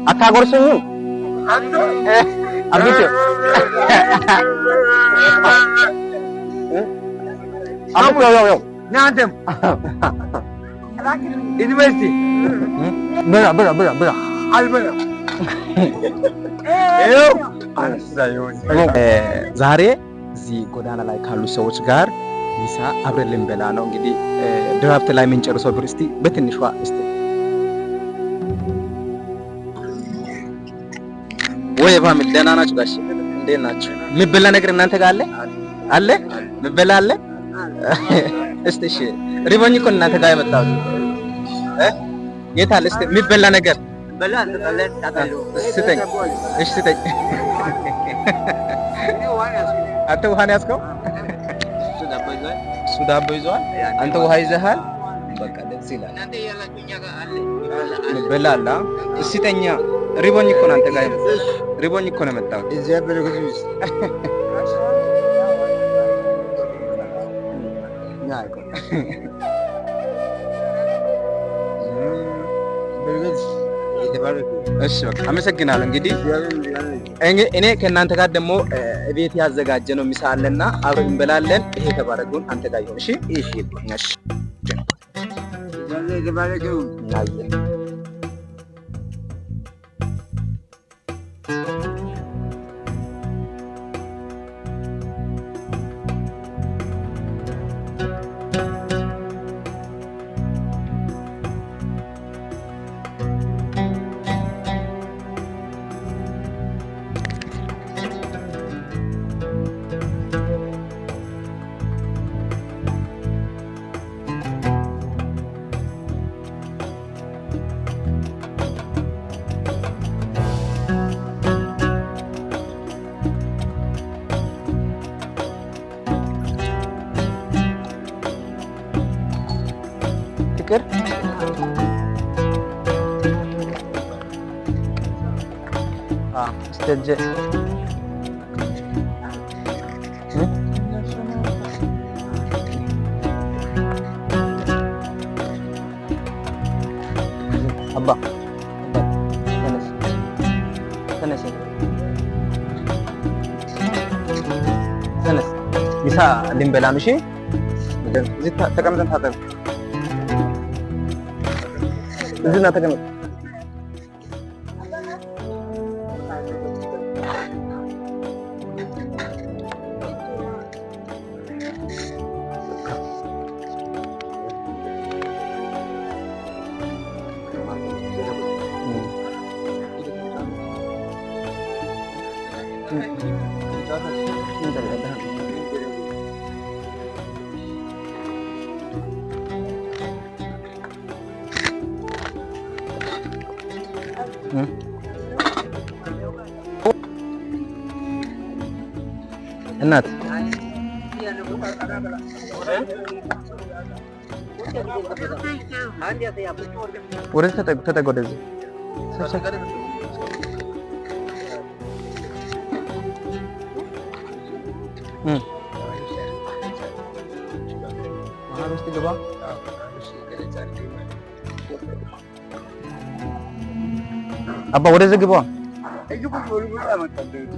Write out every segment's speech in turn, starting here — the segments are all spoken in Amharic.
አታጎርሱኝም? አብቹ፣ አብቹ፣ ያው ያው። እናንተም ዩኒቨርሲቲ። ብላ፣ ብላ፣ ብላ፣ ብላ። አልበላም። ይኸው አነሳየሁኝ። ዛሬ እዚህ ጎዳና ላይ ካሉ ሰዎች ጋር ምሳ አብረን ልንበላ ነው። እንግዲህ ድራፍት ላይ የምንጨርሰው ብር እስቲ በትንሿ እስቲ። ወይ family፣ ደህና ናችሁ? ጋሽ፣ እንዴት ናችሁ? የሚበላ ነገር እናንተ ጋር አለ? አለ? የሚበላ አለ? እስቲ እሺ፣ ሪቦኝ እኮ እናንተ ጋር የመጣሁት። የት አለ? እስቲ የሚበላ ነገር ስጠኝ። እሺ ስጠኝ። አንተ ውሃ ነው ያዝከው? እሱ ዳቦ ይዘዋል። አንተ ውሃ ይዘሃል። በቃ ደስ ይላል። የሚበላ አለ? እስቲ ስጠኛ። ሪቦኝ እኮ ነው አንተ ጋር፣ ሪቦኝ እኮ ነው የመጣሁት። እግዚአብሔር ይመስገን። እሺ በቃ አመሰግናለሁ። እንግዲህ እኔ ከእናንተ ጋር ደግሞ ቤት ያዘጋጀ ነው ምሳ አለና አብረን እንበላለን። ይሄ የተባረከውን አንተ ጋር ይሁን። እሺ እሺ እሺ። የተባረከ ይሁን። አየህ። ፍቅር፣ እስቲ እጄ። አባ፣ አባ፣ ተነስ፣ ተነስ፣ ተነስ። ምሳ ልንበላ ነው። እሺ፣ እዚህ ተቀምጠን ታጠብ። እዚህ ና ተቀመጥ። እናት፣ ወደዚህ ተጠጉ፣ ተጠጉ፣ ወደዚህ። መሀል ውስጥ ግባ። አባ፣ ወደዚህ ግባ።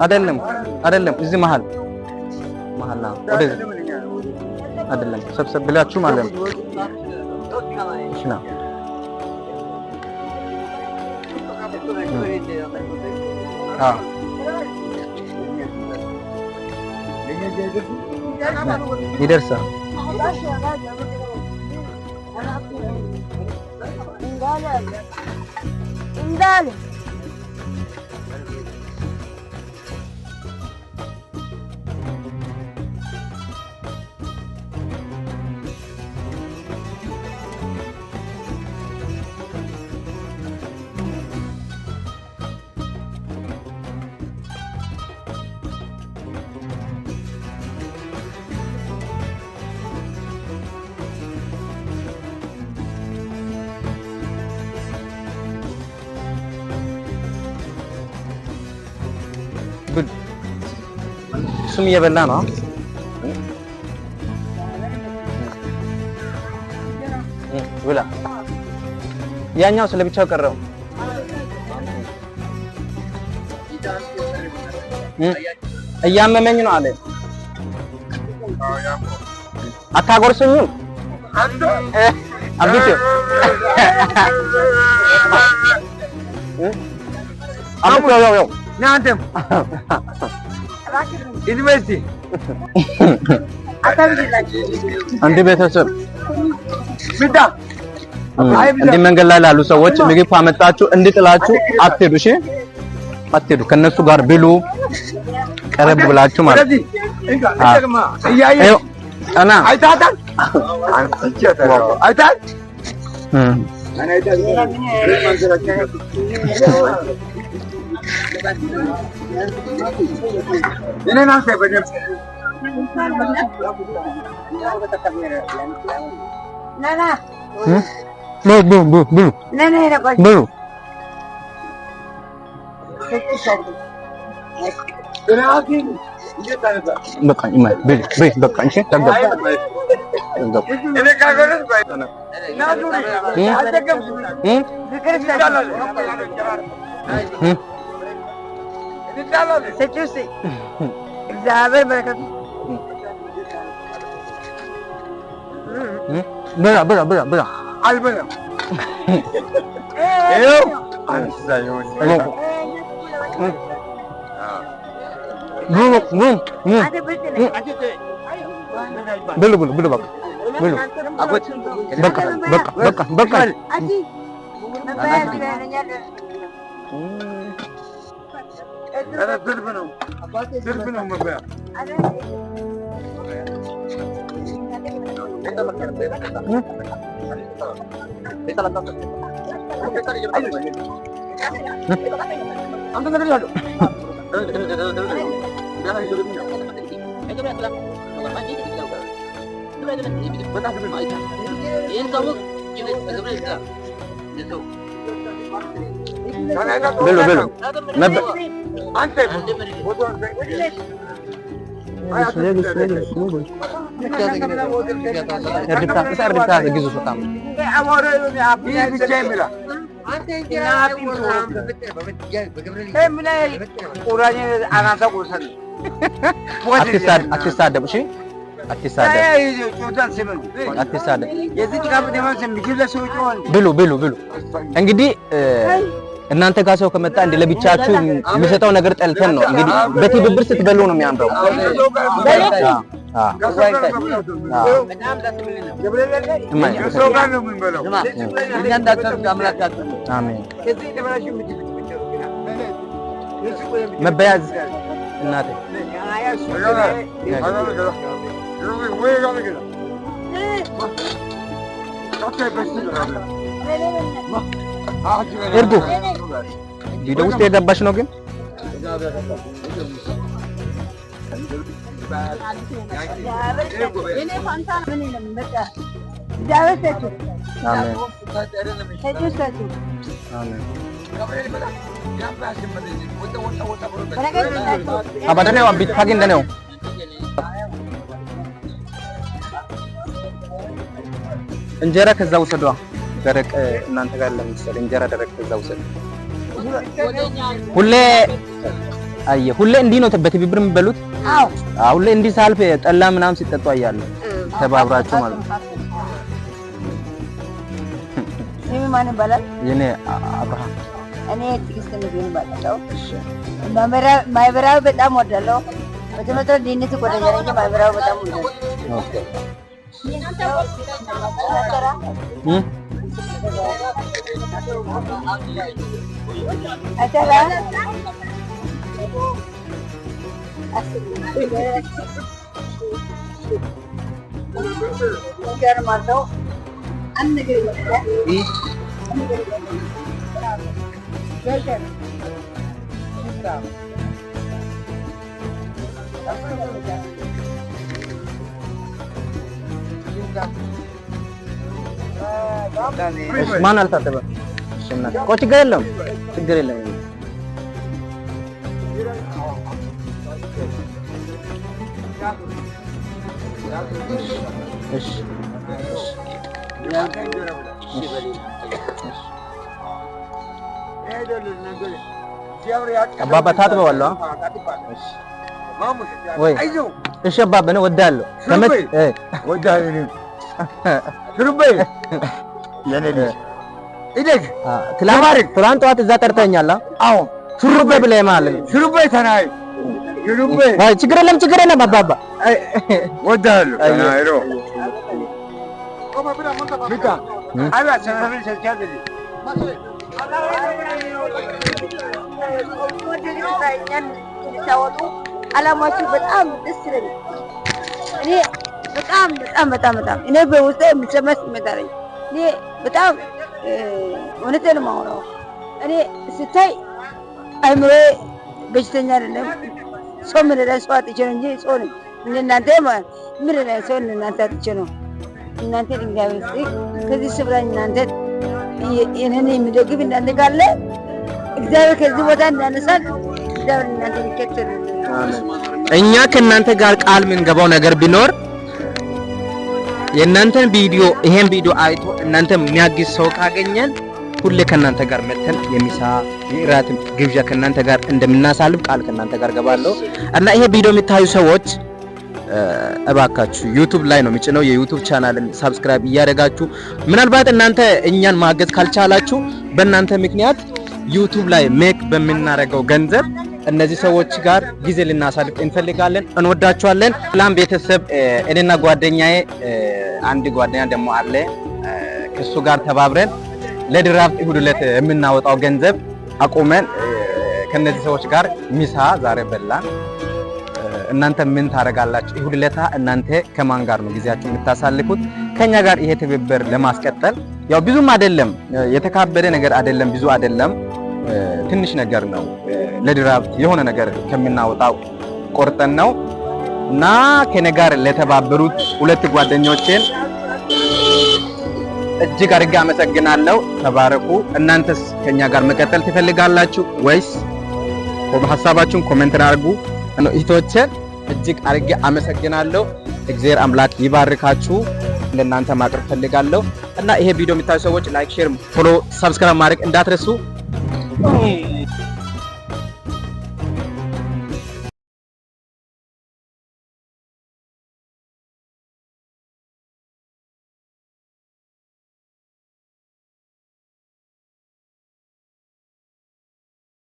አይደለም፣ አይደለም፣ እዚህ መሀል፣ መሀል ና፣ ወደዚህ አይደለም፣ ሰብሰብ ብላችሁ ማለት ነው። እሺ ና። አዎ፣ ይደርሳል። እንዳለ። ብል። እሱም እየበላ ነው። ብላ። ያኛው ስለብቻው ቀረው። እያመመኝ ነው አለ። አታጎርሱኝም? አብቹ አብቹ ያው ያው እናንተም ዩኒቨርሲቲ እንዲህ ቤተሰብ ሚዳ እንዲህ መንገድ ላይ ላሉ ሰዎች ምግብ ካመጣችሁ እንዲጥላችሁ አትሄዱ። እሺ አትሄዱ። ከነሱ ጋር ብሉ፣ ቀረብ ብላችሁ ማለት ወደዚህ እንካ እንካ እያየህ ይኸው እና አይተሃታል? አይተሃል? እኔን አንተ በደምብ ብሉ ብሉ ብሉ ብሉ። በቃ ብሉ ብሉ በቃ እሺ። ጠገብ ጠገብ። እግዚአብሔር በረከቱ ብላ ብላ ብላ ብላ። አልበላም። ይኸው አንሳ ይሁን ብሉ ብሉ ብሉ ብሉ ብሉ በቃ ብሉ በቃ በቃ በቃ በቃ። ኧረ ዝርፍ ነው፣ ዝርፍ ነው መበያ። ብሉ ብሉ። አትሳደብ፣ እሺ አትሳደብ፣ አትሳደብ። ብሉ ብሉ ብሉ። እንግዲህ እናንተ ጋር ሰው ከመጣ እንደ ለብቻችሁ የሚሰጠው ነገር ጠልተን ነው። እንግዲህ በትብብር ስትበሉ ነው የሚያምረው። አሜን። መበያዝ እናቴ እርጉ ቪዲዮ ውስጥ የገባሽ ነው ግን አሜን አሜን። አባደኔው ቢታጊ እንደኔው እንጀራ ከዛ ውሰዷ። ደረቅ እናንተ ጋር ለምሳሌ እንጀራ ደረቅ ከዛ ውሰዱ። ሁሌ አየ ሁሌ እንዲህ ነው በትብብር የሚበሉት። አዎ ሁሌ እንዲህ ሳልፍ ጠላ ምናምን ሲጠጡ አያለሁ። ተባብራችሁ ማለት ነው። ስሜ ማን ይባላል? የኔ አብርሃም። እኔ ትዕግስት ምግብ እባላለሁ። ማህበራዊ በጣም ወዳለሁ። በተፈጥሮ ድህነት ይጎዳኛል እንጂ ማህበራዊ በጣም ወዳለሁ። Okay። ማን አልታጠበም? ቆይ ችግር የለውም፣ ችግር የለም። እሺ አባባ ታጥበዋለሁ። ወይ እሺ አባባ ነው ወዳለሁ። ከመት ወዳለሁ ሽሩቤ የኔ ልጅ እደግ። ትላንት ጠዋት እዛ ጠርተኛል። አዎ። ሹሩቤ ብለህ ማለት ነው። ሽሩቤ ተናይ ሽሩቤ። አይ ችግር የለም ችግር የለም አባባ። ወዳለሁ ተናይሮ ሚካ አላ ሰላም። እኛን እንድታወጡ አላማችሁ በጣም ደስ ይለኛል። እኔ በጣም በጣም በጣም በጣም እኔ በውስጤ የሚሰማ ስሜት አለኝ። እኔ በጣም እውነቴን ነው የማወራው። እኔ ስታይ አይምሮዬ በሽተኛ አይደለም። ሰው ምንላ ሰው አጥቼ ነው እንጂ ሰው ነኝ። እንደናንተ ምንላ ሰው እንደናንተ አጥቼ ነው። እናንተ እግዚአብሔር ይስጥ። ከዚህ ስፍራ እናንተ ይህንን የሚደግፍ እናንተ ካለ እግዚአብሔር ከዚህ ቦታ እንዳነሳል እግዚአብሔር እናንተ ይከተል። እኛ ከእናንተ ጋር ቃል የምንገባው ነገር ቢኖር የእናንተን ቪዲዮ፣ ይሄን ቪዲዮ አይቶ እናንተ የሚያግዝ ሰው ካገኘን ሁሌ ከእናንተ ጋር መተን የሚሳ የእራት ግብዣ ከእናንተ ጋር እንደምናሳልፍ ቃል ከእናንተ ጋር ገባለሁ። እና ይሄ ቪዲዮ የሚታዩ ሰዎች እባካችሁ YouTube ላይ ነው የሚጭነው። የ YouTube channel ን subscribe እያደረጋችሁ ምናልባት እናንተ እኛን ማገዝ ካልቻላችሁ በእናንተ ምክንያት YouTube ላይ make በምናደርገው ገንዘብ እነዚህ ሰዎች ጋር ጊዜ ልናሳልፍ እንፈልጋለን። እንወዳችኋለን። ሰላም ቤተሰብ፣ እኔና ጓደኛዬ፣ አንድ ጓደኛ ደግሞ አለ፣ ከሱ ጋር ተባብረን ለድራፍት እሁድ ዕለት የምናወጣው ገንዘብ አቁመን ከነዚህ ሰዎች ጋር ሚሳ ዛሬ በላን። እናንተ ምን ታደርጋላችሁ? እሁድ ዕለት እናንተ ከማን ጋር ነው ጊዜያችሁ የምታሳልፉት? ከኛ ጋር ይሄ ትብብር ለማስቀጠል ያው ብዙም አይደለም፣ የተካበደ ነገር አይደለም፣ ብዙ አይደለም፣ ትንሽ ነገር ነው። ለድራፍት የሆነ ነገር ከምናወጣው ቆርጠን ነው። እና ከኔ ጋር ለተባበሩት ሁለት ጓደኞቼን እጅግ አድርጌ አመሰግናለሁ። ተባረኩ። እናንተስ ከኛ ጋር መቀጠል ትፈልጋላችሁ ወይስ? ሀሳባችሁን comment አድርጉ። እህቶቼን እጅግ አድርጌ አመሰግናለሁ። እግዚአብሔር አምላክ ይባርካችሁ። ለእናንተ ማቅረብ ፈልጋለሁ እና ይሄ ቪዲዮ የሚታዩ ሰዎች like፣ share፣ follow፣ subscribe ማድረግ እንዳትረሱ።